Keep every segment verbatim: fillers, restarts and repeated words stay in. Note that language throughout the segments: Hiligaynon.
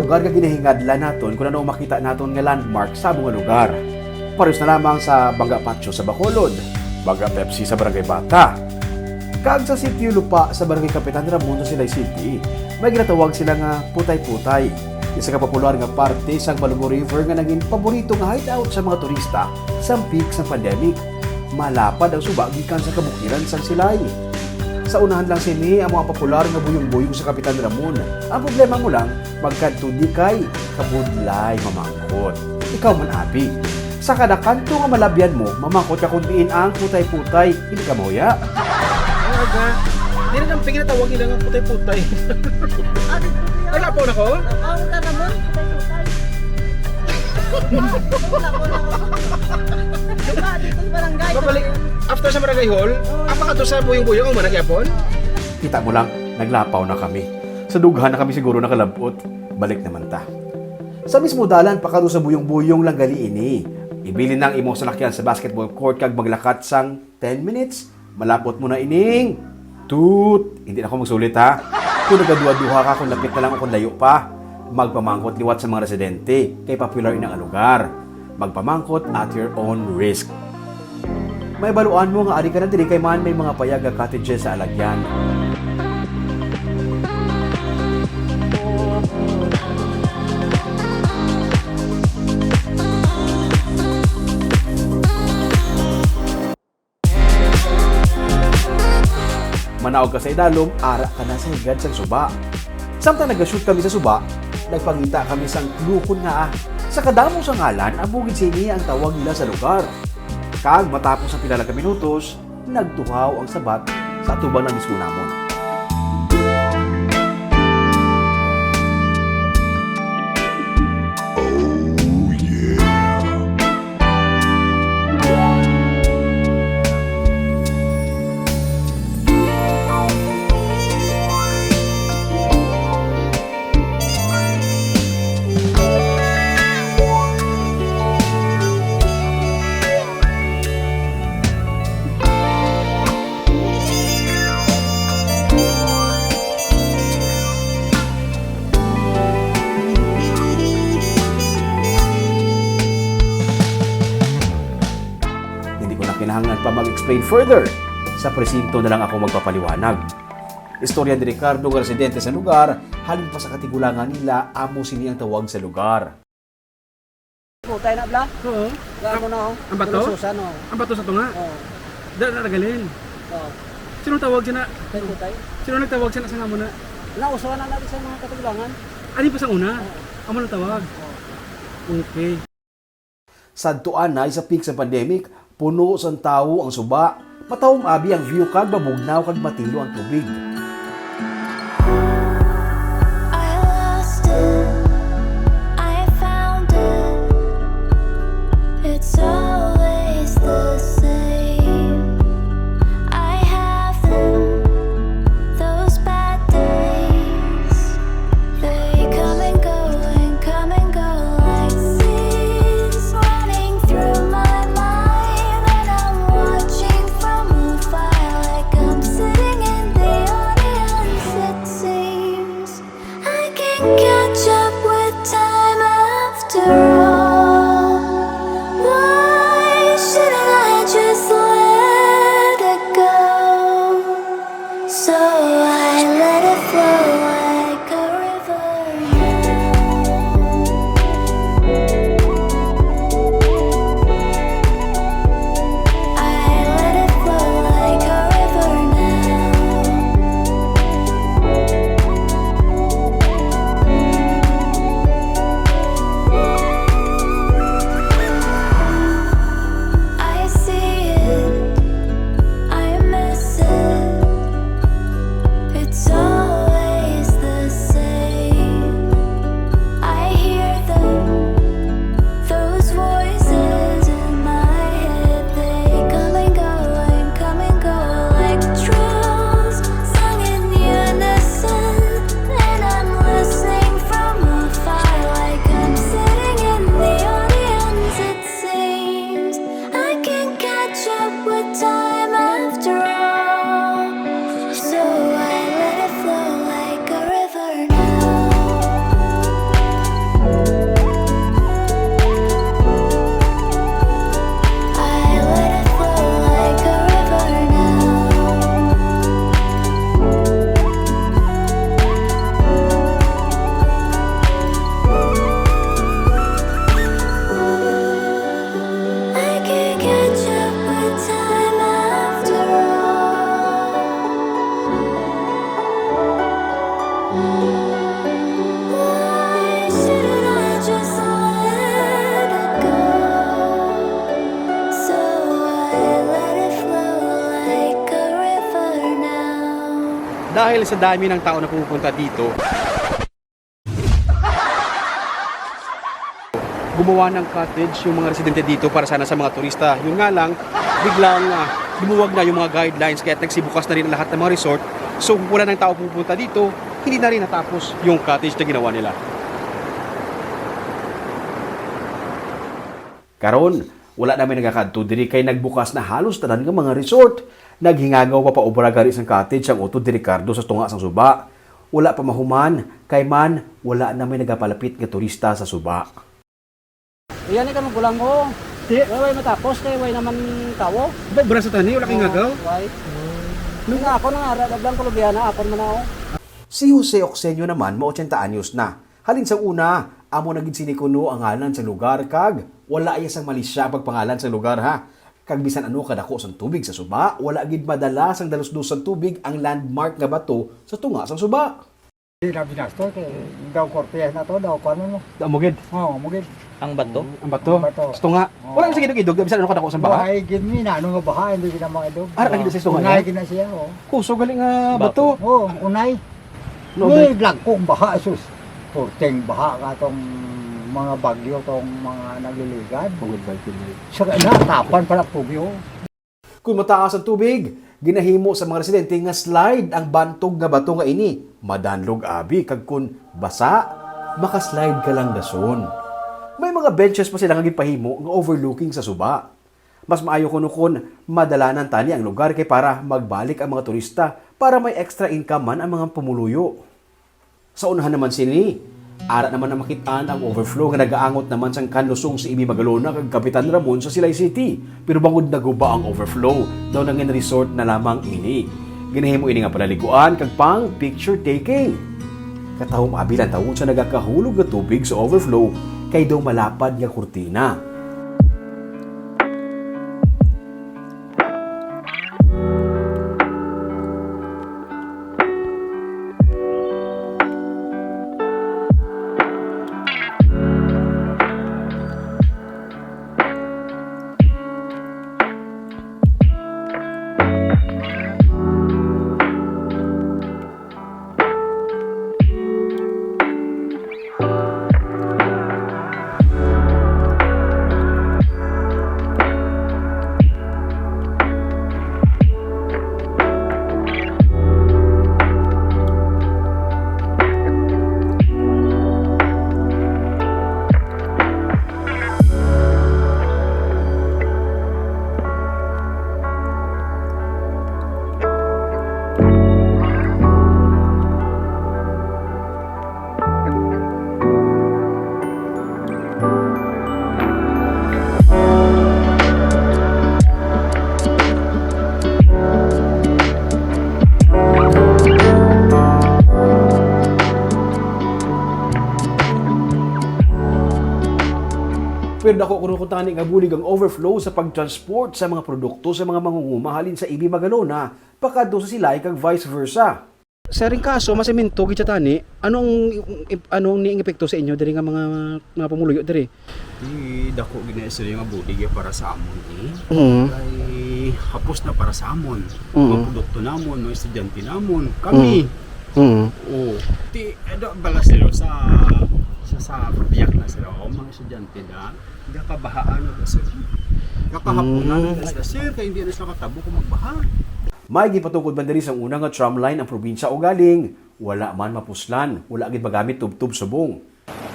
lugar nga ginahingadlan naton kon ano ang makita naton nga landmark sa among lugar. Parehas na lamang sa Bangga Patio sa Bacolod, Bangga Pepsi sa Barangay Bata, kag sa Sitio Lupa sa Barangay Kapitan Ramon sa Silay City, may ginatawag sila nga Putay-Putay, isa ka popular nga parte sang Malubo River nga naging paborito nga hideout sa mga turista sang peak sang pandemic. Malapad ang suba gikan sa kabukiran sang Silay. Sa unahan lang sini ang mga popular nga buyong-buyong sa Kapitan Ramon. Ang problema mo lang, magkadto di kay kabudlay mamangkot. Ikaw man, abi. Sa kada kanto nga malabyan mo, mamangkot ka kung diin ang Putay-Putay. Hindi ka mahuya. Ang aga. Di na lang pinatawag nila nga Putay-Putay. Ah, dito siya. Ay, lapaw na ko? Lapaw ka naman. Putay-Putay. Wala ko na. Diba, dito sa barangay. Babalik, after sa barangay hall, ang mga to sa buyong-buyong, ang manag yapon? Kita mo lang, naglapaw na kami. Sa dughan na kami siguro nakalabot. Balik naman ta. Sa mismo dalan, pakadto sa buyong-buyong lang gali ini. Ibilin na ang imong salakyan sa basketball court kag maglakat sang ten minutes, malapot mo na ining. Toot! Hindi na ako magsulit, ha? Kung nagaduha-duha ka kung lapit na lang o kung layo pa, magpamangkot liwat sa mga residente, kay popular ina nga lugar. Magpamangkot at your own risk. May baluan mo nga ari ka na diri kay man may mga payag nga cottages sa alagyan. Manaog ka sa idalom, ara ka na sa higad sang suba. Samtang nagashoot kami sa suba, nagpangita kami sang clue kon ngaa sa kadamo sa ngalan amo gid sini ang tawag nila sa lugar. Kag matapos ang pila lang ka minutos, nagtuhaw ang sabat sa atubang nga mismo namon. Oh, yeah. Hindi ko na kinahanglan pa mag-explain further. Sa presinto na lang ako magpapaliwanag. Istorya ni Ricardo nga residente sa lugar, halin pa sa katigulangan nila, amo sini ang tawag sa lugar. Putay na, bla. Oo. Gamo na, oh. Ang bato? Lususan, oh. Ang bato sa tunga? Oo. Dala na galin. Oo. Sino tawag siya na? Putay, putay. Sino nagtawag siya na sa nga muna? Nauso na natin sa mga katigulangan. Ano pa sa una? Oo. Amo nang tawag? Oo. Okay. Sadto anay sa peak sa pandemic, puno sang tawo ang suba. Matahom abi ang view kag mabugnaw kag matilo ang tubig. I lost it, I found it. It's always the same. I have them, those bad days. They come and go and come and go like seas running through my mind. And I'm watching from afar like I'm sitting in the Dahil sa dami ng tao na pumupunta dito, gumawa ng cottage yung mga residente dito para sana sa mga turista. Yun nga lang, biglang, ah, lumuwag na yung mga guidelines, kaya nagsibukas na rin ang lahat ng mga resort. So, kung wala ng tao pupunta dito, hindi na rin natapos yung cottage na ginawa nila. Karon, wala na may nagakadto diri kay nagbukas na halos tanan nga mga resort. Naghingagaw pa paobra gani sang cottage ang utod ni Ricardo sa tunga sang suba. Wala pa mahuman, kay man, wala na may nagapalapit nga turista sa suba. Iya ni kamo gulang mo. Di. Way, way matapos kay way naman tawo. Ba, obra sa tani, wala kay ngagaw? Way. Nung ako nang ara, dablang kulubihan na, ako naman ako. Si Jose Oxenio naman, ma-ochenta anyos na. Halin sa una, amo na gid sini kuno ang ngalan sa lugar, kag wala iya sang malisya ang pagpangalan sa lugar, ha. Kag bisan ano kadako sang tubig sa suba, wala gid madala sang dalusdos sang tubig ang landmark nga bato sa tunga sang suba. Di na binasto kay daw korte na to, daw kuan mo. Amo gid. Oo, amo gid. Ang bato? Ang bato. Ang bato. Sa tunga. Oo. Wala na sa idog-idog, bisan ano kadako sang baha. Wala gid mi na ano nga baha, hindi gid na mga idog. Ah, lagi sa tunga. Unay gid na siya, oh. Kuso gali nga bato. Oo, unay. No, may lagkong baha, sus. Purting baha katong mga bagyo, tong mga nagliligad. Pagod ba yung tubig? Sa na, tapan pala tubig, oh. Kung mataas ang tubig, ginahimo sa mga residente nga slide ang bantog nga bato nga ini. Madanlog abi, kag kun basa, makaslide ka lang dason. May mga benches pa sila nga ginpahimo nga overlooking sa suba. Mas maayo kuno kon madalanan tani ang lugar kay para magbalik ang mga turista para may extra income man ang mga pumuluyo. Sa unahan naman sini, ara naman na makit-an ang overflow nga nagaangot naman sang Kanlusong sa Ibi Magalona kag Kapitan Ramon sa Silay City. Pero bangod naguba ang overflow, daw nangin resort na lamang ini. Ginahimo ini nga panaliguan kag pang picture taking. Katahom abi lantawon sa nagakahulog nga tubig sa overflow kay daw malapad nga kurtina. Pero dako kuno kuntani nga bulig ang overflow sa pagtransport sa mga produkto sa mga mangunguma halin sa Ibi Magalona pakadto sa Silay kag vice versa. Sa ring kaso, masemento gid siya tani. Ano ang, ano ang niing epekto sa inyo diri nga mga, mga pumuluyo diri? Di dako gid na istorya nga bulig ya para sa amon, eh. Mm. Kay hapos na para sa amon. Mm. Mga produkto namon, mga estudyante namon, kami. Mm. Mm. Oh, ti, ano, bala sila sa, sa, sa biyak na sila, oh, mga estudyante na, nakabahaan na sila. Kakahaponan Mm. na sila, sir, kay hindi na sila katabo kung magbaha. May ginpatukod man diri sang una nga tram line ang probinsya, ugaling wala man mapuslan, wala gid magamit tubtob subong.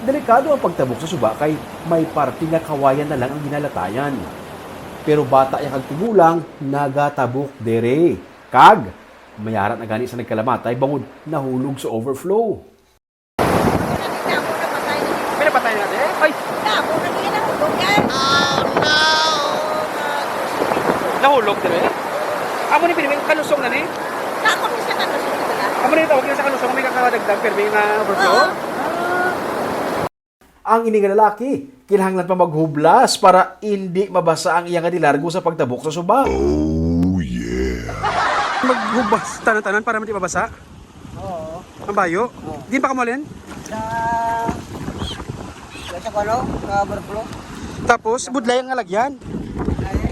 Delikado ang pagtabok sa suba kay may parte nga kawayan na lang ang ginalatayan. Pero bata ya kag tigulang nagatabok diri. Kag may ara na gani sa nagkalamatay bangod nahulog sa overflow. Pinapatay natin? Ay! Nahulog dire? Amo ni pirmi, kanusong na ni? Nako ni siya kanusong na pala. Amo ni tawag nila sa kanusong, may kakadagdag pirmi nga overflow? Oo. Ang ini nga lalaki, kinahanglan pa maghublas para indi mabasa ang iya nga dilargo sa pagtabok sa suba. Oh, yeah. Maghubas tanan-tanan para hindi mabasa? Oo. Ang bayo? Oo. Di pa kamulin? Sa, sa, sa, ano, sa overflow. Tapos, budlay ang nalagyan. Ay.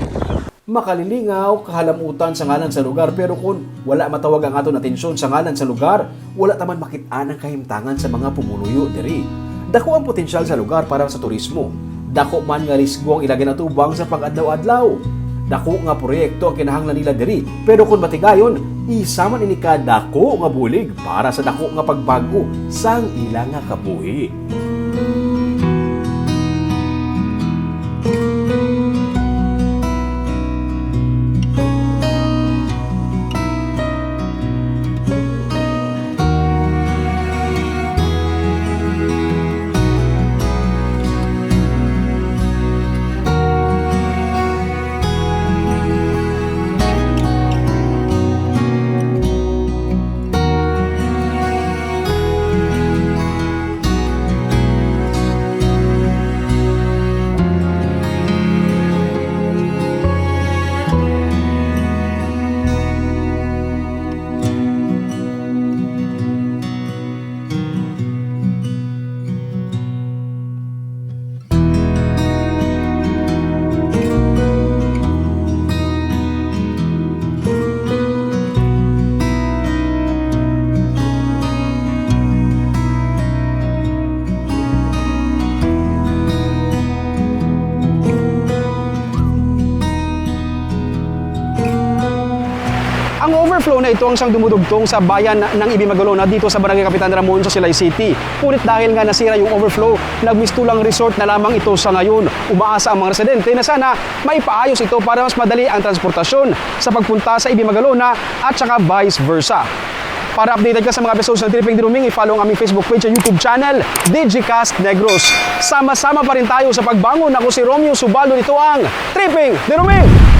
Makalilingaw, kahalamutan sa ngalan sa lugar, pero kun wala matawag ang aton atensyon sa ngalan sa lugar, wala ta man makit-an ang kahimtangan sa mga pumuluyo diri. Dako ang potensyal sa lugar para sa turismo. Dako man nga risgo ang ila ginatubang sa pag-adlaw-adlaw. Dako nga proyekto ang kinahanglan nila diri, pero kun matigayon, isa man ini ka dako nga bulig para sa dako nga pagbag-o sang ila nga kabuhi. Ang overflow na ito ang siyang dumudugtong sa bayan ng Ibimagalona dito sa Barangay Kapitan Ramon sa Silay City. Ngunit dahil nga nasira yung overflow, nagmistulang resort na lamang ito sa ngayon. Umaasa ang mga residente na sana maipaayos ito para mas madali ang transportasyon sa pagpunta sa Ibimagalona at saka vice versa. Para updated ka sa mga episodes ng Tripping Diruming, i-follow ang aming Facebook page at YouTube channel, Digicast Negros. Sama-sama pa rin tayo sa pagbangon. Ako si Romeo Subaldo, ito ang Tripping Diruming!